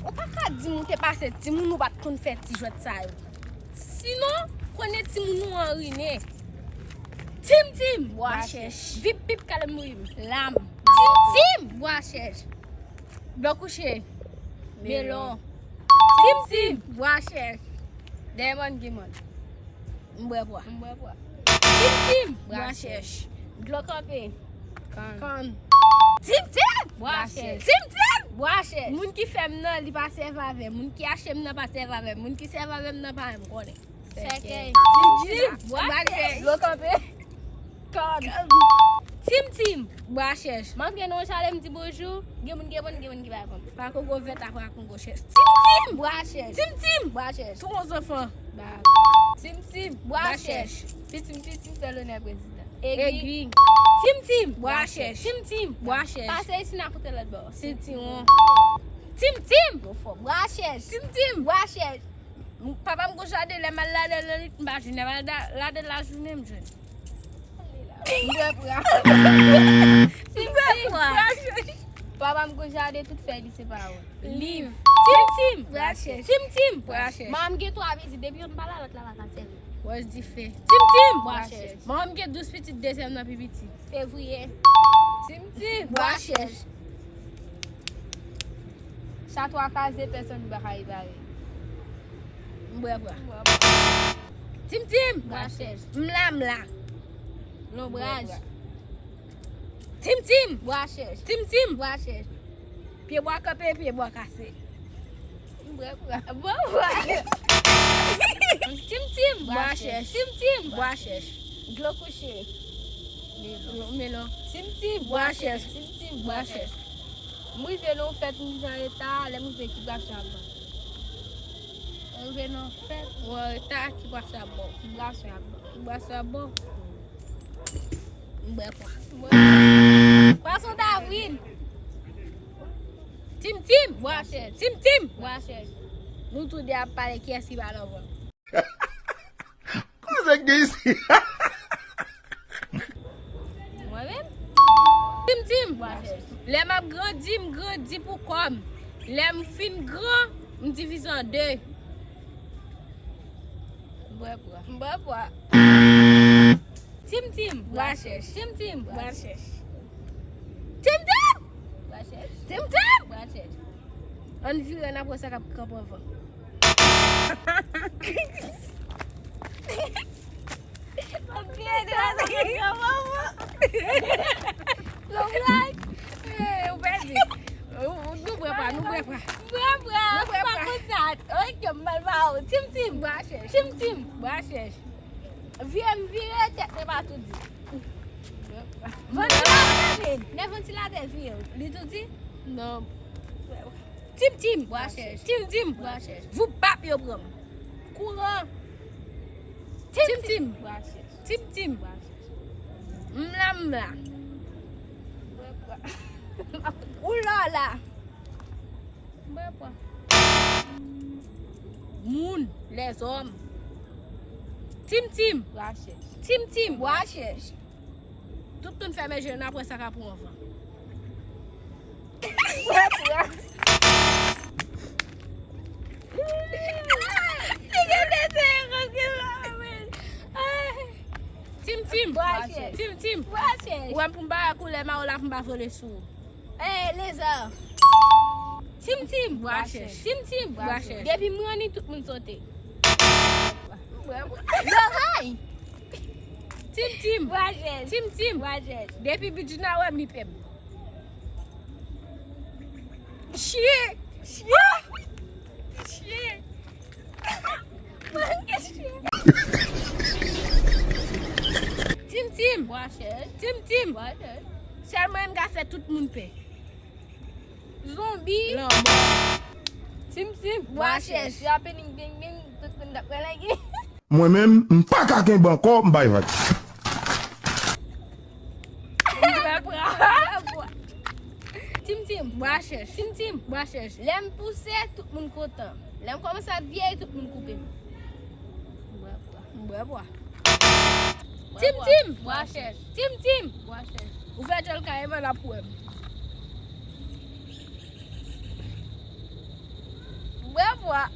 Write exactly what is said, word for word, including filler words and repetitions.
Ou pa ka di m ou te pase timoun ou pa t konn fè ti jwèt sa yo. Sinon, konnen timoun ou an rine. Tim Tim, bwa chèch. Vip vip kalem rim. Lam. Tim Tim, bwa chèch. Dlo kouche. Melon. Tim Tim, bwa chèch. Dèyè mòn gen mòn. M bwè bwa. M bwè bwa. Tim Tim, bwa chèch. Dlo kanpe. Kann. Kann. Tim Tim, bwa chèch. Tim Tim, bwa chèch. Moun ki fè m nan, li pa sèvi avè m. Moun ki achte m nan pa sèvi avè m. Moun ki sèvi avè m nan pa renmen m konnen. Sèkèy. Tim Tim, bwa chèch. Dlo kanpe. Kòd. Tim Tim, bwa chèch. M antre nan yon chalet, m di bonjou. Gen moun ki reponn, gen moun ki pa reponn. Pa kongo vèt, apa kongo chèch. Tim Tim, bwa chèch. Tim Tim, bwa chèch. Tro zanfan. Ba. Tim Tim, bwa chèch. Pitim pitim fè lonè prezidan. Egri. Tim Tim, bwa chèch. Tim Tim, bwa chèch. Pase isi n a koute lòt bò. Sitiwon. Tim Tim, bwa chèch. Tim Tim, bwa chèch. Papa m gon jaden, lè m al ladan l nan nwit, m pa jwenn. Lè m al da- ladan l lajounen, m jwenn. M bwè bwa. M bwè bwa. Papa m gon jaden, tout fèy li se pawòl. Liv. Tim Tim, bwa chèch. Tim Tim, bwa chèch. Manman m gen twa vizit, depi youn pa la, lòt la pa ka sèvi. Wòch dife. Tim Tim, bwa chèch. Manman m gen douz pitit, dezyèm nan pi piti. Fevriye. Tim Tim, bwa chèch. Chat wa kaze, pèsonn pa ka repare. M bwè bwa. M bwè bwa. Tim Tim, bwa chèch. M la, m la. Lonbraj. Tim Tim, bwa chèch. Tim Tim, bwa chèch. Pye bwa kanpe, pye bwa kase. M bwè bwa. M bwè bwa. Tim Tim, bwa chèch. Tim Tim, bwa chèch. Dlo kouche. Melon. Melon. Tim Tim, bwa chèch. Tim Tim, bwa chèch. M rive nan yon fèt, m rive an reta, lè m rive, ki bwasyon ap ban m? M rive nan yon fèt, mwen an reta, ki bwasyon ap ban w? Ki bwasyon ap ban m? Ki bwasyon ap ban w? M bwè bwa. M bwè bwa. Pwason davwil. Tim Tim, bwa chèch. Tim Tim, bwa chèch. Nou tou de ap pale, kiyès ki pa nan van? Koze k gen isi? Mwen menm? Tim Tim, bwa chèch. Lè m ap grandi, m grandi pou kò m. Lè m fin gran, m divize an de. M bwè bwa. M bwè bwa. Tim Tim, bwa chèch. Tim Tim, bwa chèch. Tim Tim! Bwa chèch. Tim Tim! Bwa chèch. Ann vire, n ap wè sa k ap kanpe anvan. Ann vire, n ap wè sa k ap kanpe anvan. Yon blag. Eh, ou pèdi. Ou, ou, nou bwè pa, nou bwè pa. Bwè pa. Nou bwè pa. Pa konn sa. Oke, m mal ba ou. Tim Tim. Bwa chèch. Tim Tim. Bwa chèch. Vire m vire, tèt mwen pa tou di. Vantilatè vin. Lè vantilatè vire, li tou di? Non. Tim Tim, bwa chèch. Tim Tim, bwa chèch. Voup pap yo pran m. Kouran. Tim Tim, bwa chèch. Tim Tim, bwa chèch. M la, m la. Ou la, w la. M bwè bwa. Moun, lèzòm. Tim Tim. Bwa chèch. Tim Tim. Bwa chèch. Tout moun fèmen je yo, n ap wè sa k ap pran anvan. M bwè bwa. Li gen de seye konske la, men. Tim Tim. Bwa chèch. Tim Tim. Bwa chèch. Ou wè m pou m pa wè koulè mayo la pou m pa vole sou ou. Eh, leza. Tim Tim, bwa chèch. Tim Tim, bwa chèch. Depi m ranni, tout moun sote. Loray. Tim Tim. Bwa chèch. Tim Tim. Bwa chèch. Depi Bidjina wè m, li pè m. Chye. Chye. Chye. Tim Tim. Bwa chèch. Tim Tim. Bwa chèch. Sèl mwen menm ka fè tout moun pè. Zonbi. Lanmò. Tim Tim. Bwa chèch. Si apèn gen gen, tout moun t ap pran lagi. Mwen menm, m pa ka kenbe ankò, m bay vag. M bwè bwa. Tim Tim, bwa chèch. Tim Tim, bwa chèch. Lè m pouse, tout moun kontan. Lè m kòmanse ap vyeyi, tout moun koupe m. M bwè bwa. M bwè bwa. Tim Tim, bwa chèch. Tim Tim, bwa chèch. Ou fè djòl kay, epi l ap wè m. Wa,